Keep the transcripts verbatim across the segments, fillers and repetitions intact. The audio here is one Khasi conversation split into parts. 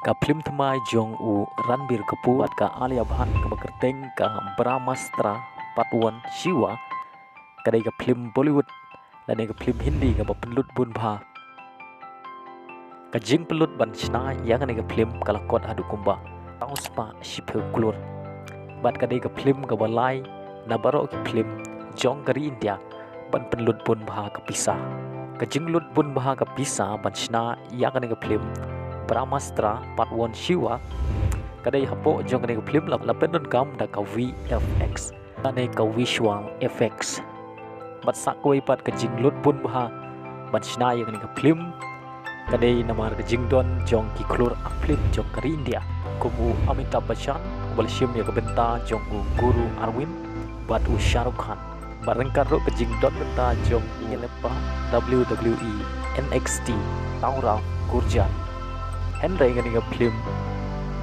Ka phlim thymmai jong u Ranbir Kapoor bad ka Alia Bhatt kaba kyrteng ka Brahmastra Padwan Shiva, ka dei ka phlim Bollywood lane ka phlim Hindi kaba pynlut bun bha. Ka jingpynlut ban shna ïa kane ka phlim ka la kot haduh kumba saw spah shiphew klur. Bad ka dei ka phlim kaba lai na baroh ki phlim jong ka ri India ban pynlut bun bha ka pisa. Ka jinglut bun bha ka pisa ban shna ïa kane ka phlim Brahmastra Padwan Shiva, ka dei hapoh jong kane ka phlim la, la pyndonkam da ka V F X lane ka visual effects. Bad sa kawei pat ka jinglut bun bha ban shna ïa kane ka phlim ka dei namar ka jingdon jong ki klur actor jong ka ri India, kum u Amitabh Bachchan uba la shim ïa ka bynta jong u Guru Arvind bad u Shah Rukh Khan. Bad ryngkat ruh ka jingdon bynta jong u ïalempa W W E N X T Gaurav Gurjar. Hynrei kane ka phlim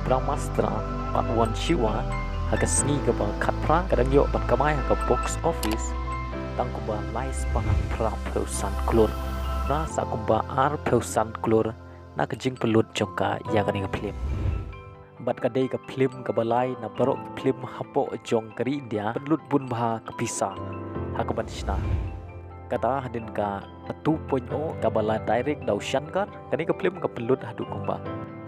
Brahmastra Padwan Shiva ha ka sngi kaba khatphra ka dang ïoh ban kamai ha ka box office tang kumba lai spah phra phew san klur, na sa kumba ar phew san klur na ka jingpynlut jong ka ïa kane ka phlim. Bad ka dei ka phlim kaba lai na baroh ki phlim hapoh jong ka ri India pynlut bun bha ka pisa ha kaban shna. Kata hadien ka two point oh kaba la direct da u Shankar, kane ka phlim ka pynlut haduh kumba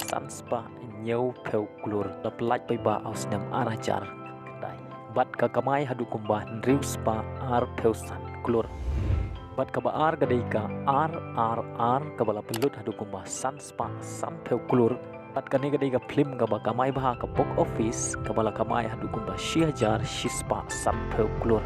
san spah hynñiew phew klur, la pyllait paidbah ha u snem ar hajar khyndai. Bad ka kamai haduh kumba hynriew spah ar phew san klur. Bad kaba ar ka dei ka R R R kaba la pynlut haduh kumba san spah san phew klur. Bad kane ka dei ka phlim kaba kamai bha ha ka box office kaba la kamai haduh kumba shi hajar shi spah san phew klur.